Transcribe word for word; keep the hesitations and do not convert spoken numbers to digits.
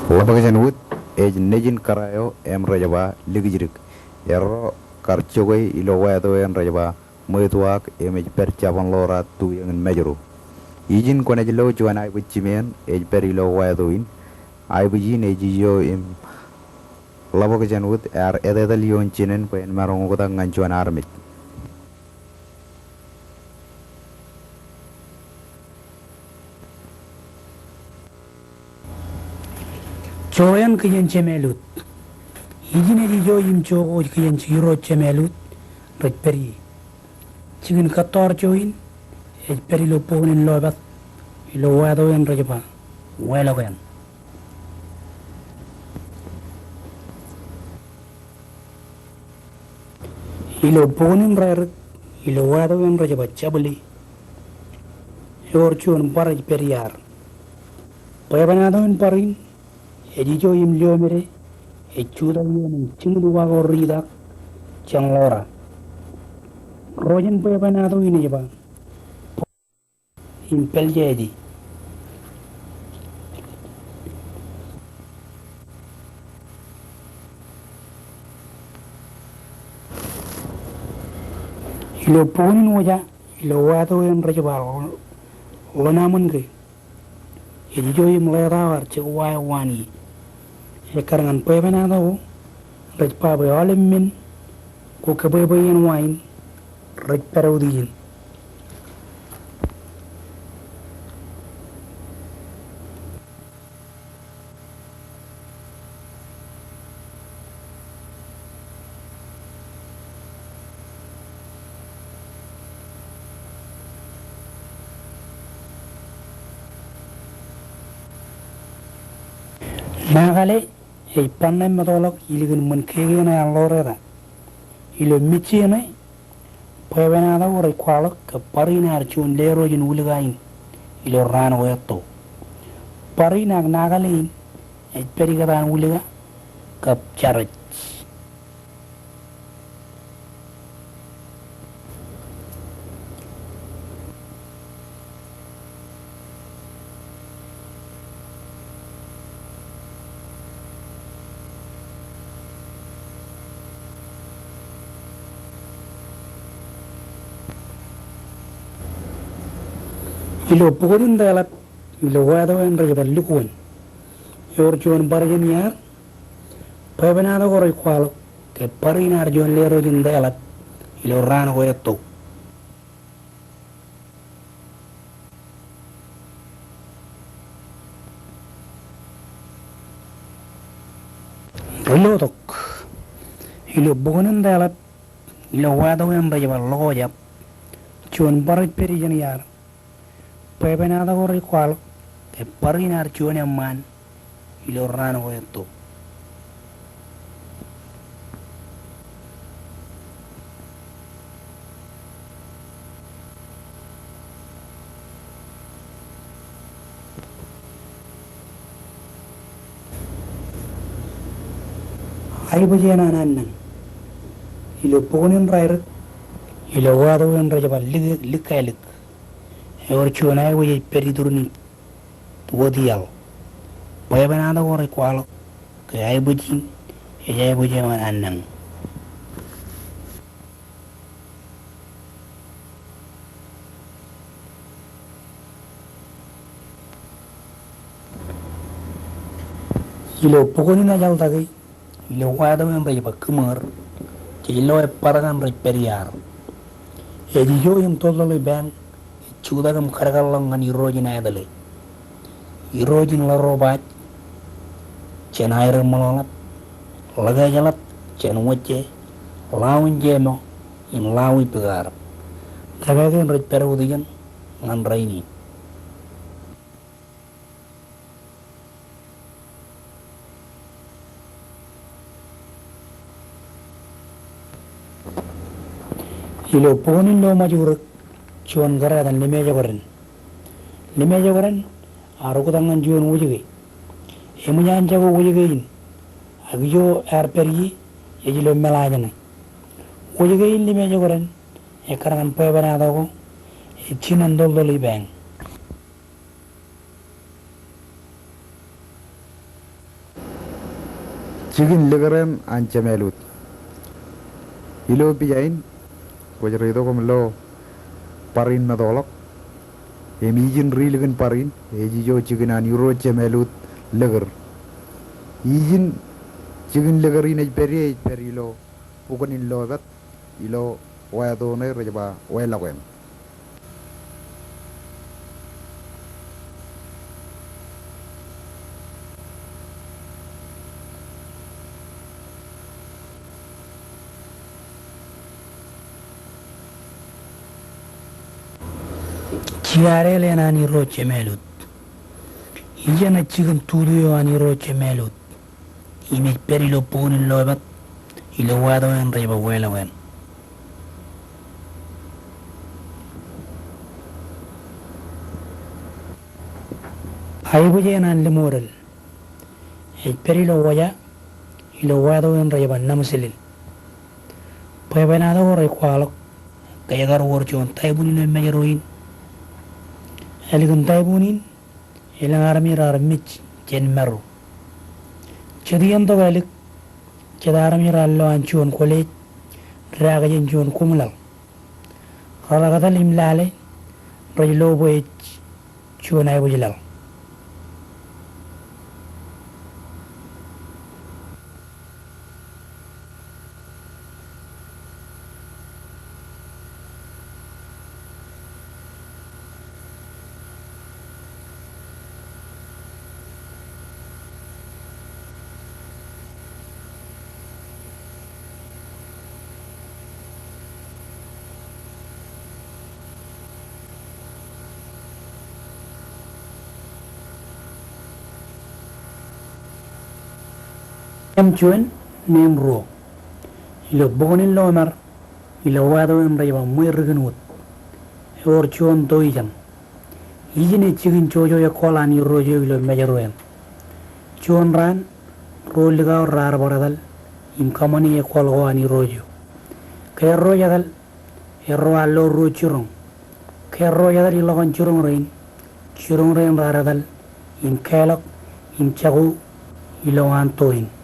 Ḷōbak jān wōt ej nejin kōrā eo im rej ba likjdik. Erro kar jokwe ilo wāto eṇ rej ba ṃweitok im ej pād jabōn ḷoor ad tuiōñ in Mājro. Ijin kwōnaaj lo juon aibōj jimeen ej pād ilo wāto in. Aibōj in ej ijo im ḷōbak jān wōt ear etetal ioon jinen bwe en maroñ oktak ñan juon armej. Joeañ kijen Jemelut. Ijin ej ijo im jokwe ej kijen jikido Jemelut rej pād ie. Jikin kōttoor jo in ej pād ilo bukwōn in Lopet ilo wāto eṇ rej ba Wālọk eṇ. Ilo bukwōn in Rārik ilo wāto eṇ rej ba Jabōli, ewōr juon bar ej pād iaar. Bwebwenato in bar in ej ijo im lio mede ej jutak ioon jiṃwit wa ko ritak jān ḷoor ad. Ro jān bwebwenato in ej ba im pāljeje. Ilo bukwōn in Wōja ilo wāto eṇ rej ba Ḷōṇaamōnke, ej ijo im ḷeetaw ear jekwe wāween ie. Ekkar ñan bwebwenato ko rej ba bwe aolep men ko kebwebweien wa in rej pād wōt ijin. Nakale ej bar ṇe meto ḷọk ilikin ṃōn keke ṇe an ḷoor eta. Ilo mejje ṇe, bwebwenato ko rej kwaḷọk ke bar in ear juon lerooj in Wūlika in ilo raan ko etto. Bar in ak Nakale in ej pād ikōtaan Wūlika kab Jarej. Ilo bukwōn in Tōḷap ilo wāto eṇ rej ba Lukkuwōn, ewōr juon bar jān iaar. Bwebwenato ko rej kwaḷọk ke bar in ear juon lerooj in Tōḷap ilo raan ko etto. Ri lotok. Ilo bukwōn in Tōḷap ilo wāto eṇ rej ba Ḷokojab, juon bar ej pād ijin iaar. Bwebwenato ko rej kwaḷọk ke bar in ear juon eṃṃaan ilo raan ko etto. Aiboojeen an Annañ. Ilo bukwōn in Rārik ilo wāto eṇ rej ba Lik-, Likkaelik, ewōr juon aibooj ej pād iturin wōt iaḷ. Bwebwenato ko rej kwaḷọk ke aibooj in ej aiboojeen an Annañ. Ilo bukwōn in Ejaḷtake ilo wāto eṇ rej ba Kimwōr, jej lo ebar kaṇ rej pād iaar. Ej ijo im toltol ippān, ej jutak im kadkadḷọk ñan irooj in aetale, irooj in ḷarobaaj jān aer eṃṃanḷọk, ḷōkājḷọk jān wōjje, ḷawi in jeṃo im ḷawi bikaar. Kōkāāl kein rej pād wōt ijin ñan rainin. Ilo bukwōn in Loṃajurik, juon kōrā etan Limejokden. Limejokden ear oktak ñan juon wōjke. Eṃōj an jako wōjke in, ak ijo ear pād ie ej ilo meḷaajṇe. Wōjke in Limejokden ekkar ñan bwebwenato ko ej jinen toltol ippān. Jikin likūr eṇ an Jemelut. Ilo pija in, kwōj reitok im lo bar in metoḷọk. Im ijin ri likin bar in, ej ijo jikin an Irooj Jemelut likūr. Ijin jikin likūr in ej pād ie, ej pād ilo bukwōn in Lopet, ilo wāto ṇe rej ba Wālọkweṇ. Jiadeḷ eṇ an Irooj Jemelut. Ijeṇe jikin tutu eo an Irooj Jemelut. Im ej pād ilo bukwōn in Lopet, ilo wāto eṇ rej ba Wālọkweṇ. Aiboojoj eṇ an Limodel. Ej pād ilo wōja, ilo wāto eṇ rej ba Naṃsilil. Bwebwenato ko rej kwaḷọk, ke ekar wōr juon taibun ilo Mājro in. Ālikin taibun in, elōñ armej raar mej jān maro. Jet iien tok ālik, jet armej raar lo an juon kwōlej, daak jān juon koṃlaḷ. Reḷak etal im lale, rej lo bwe ej juon aiboojlaḷ. Im juon, im ruo. Ilo bukwōn in Lomar, ilo wāto eṇ rej ba Ṃweidikin Wōt, ewōr juon to ijeṇ. Ijin ej jikin jojo ekkoḷ an Irooj eo ilo Mājro eṇ. Juon raan, ruo likao raar bar etal im kōṃṃani ekkoḷ ko an Irooj eo. Ke erro etal, erro ar lo ruo jiroñ. Ke erro etal ilọk an jiroñ rein, jiroñ rein raar etal im kālọk im jako ilowaan to in.